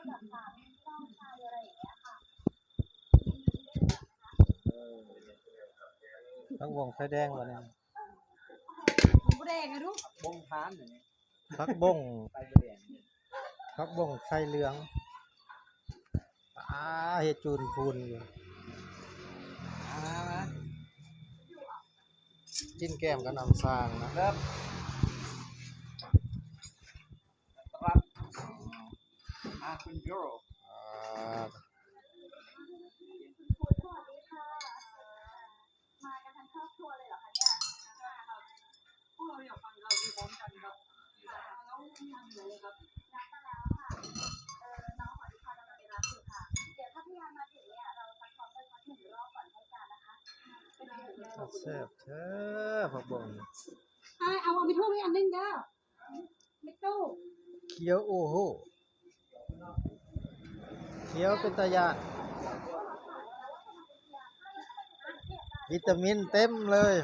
ຜັກບົ້ງໄຟແດງບັດນີ້ ບໍ່ແດງອະດູ ບົ້ງທານນີ້ ຜັກບົ້ງ ໄຟບໍ່ແດງ ຜັກບົ້ງໄຟເຫຼືອງ ອາ ເຮັດຈູນພູນຢູ່ ມາ ມາ ມາ ກິນແກ້ມກັບນ້ຳສ້າງນະ ເລີ່ມ ອາ ຄຸນໂຈ ອາ ແຊບແທ້ ຜັກບົ້ງ ອ້າຍ ເອົາ ເອົາໄປທຸບອີກອັນໜຶ່ງເດີ. ຂຽວ ໂອ້ໂຫ ຂຽວເປັນຕາຢ້ານ ວິຕາມິນເຕັມເລີຍ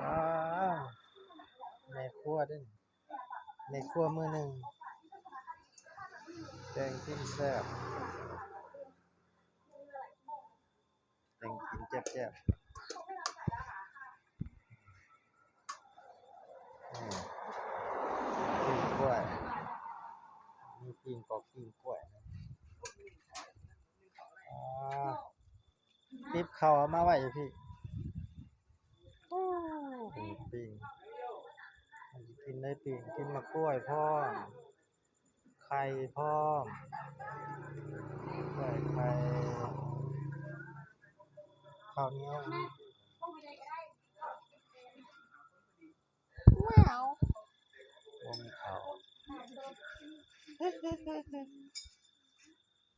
ວ້າວ ແມ່ຄົວເດ້ ແມ່ຄົວມືໜຶ່ງ ແກງກິນແຊບ. ແກງກິນແຊບໆ ອືມ ປີ້ງກ້ວຍ ມີປີ້ງກອກປີ້ງກ້ວຍ ອາ ຕິບເຂົ້າເອົາມາໄວ້ຢູ່ພີ້ ໂອ້ ປີ້ງ ກິນໄດ້ປີ້ງ ກິນໝາກກ້ວຍພ້ອມ. ໄຂ່ພ້ອມ ກ້ວຍໄຂ່ ເຂົ້າໜຽວ ວ້າວ ບໍ່ມີເຂົ້າ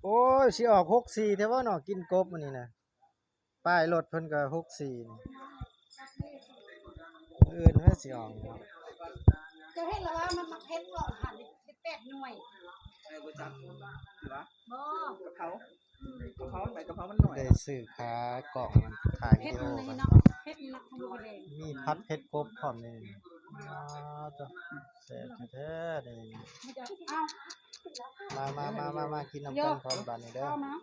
ໂອ້ຍ ຊິອອກຫົກສີ່ແທ້ບໍ່ເນາະ ກິນກົບມື້ນີ້ນະ. ປ້າຍລົດເພິ່ນກໍຫົກສີ່ນີ້ ມື້ອື່ນແມ່ນຊິອອກເນາະ ເຈົ້າເຫັນແລ້ວວ່າມັນໝາກເຜັດອອກຫັ້ນໄດ້ແປດໜ່ວຍ ເອີ ບໍ່ຈັກ ຫຼືວ່າ ບໍ່ ກະເພົາ ອືມ ກະເພົາ ໃບກະເພົາມັນໜ້ອຍ ໄດ້ຊື້ຂາກ້ອງມັນຖ່າຍວິດີໂອ ເຜັດມັນເນາະ ເຜັດມັນເນາະ ບໍ່ແດງ ມີຜັດເຜັດກົບພ້ອມນີ້ ອໍ ເຈົ້າ ແຊບແທ້ໆ ນີ້ ເອົາ ມາ ມາ ມາ ມາ ມາ ກິນນຳກັນກ່ອນບາດນີ້ເດີ ເອົາມາ.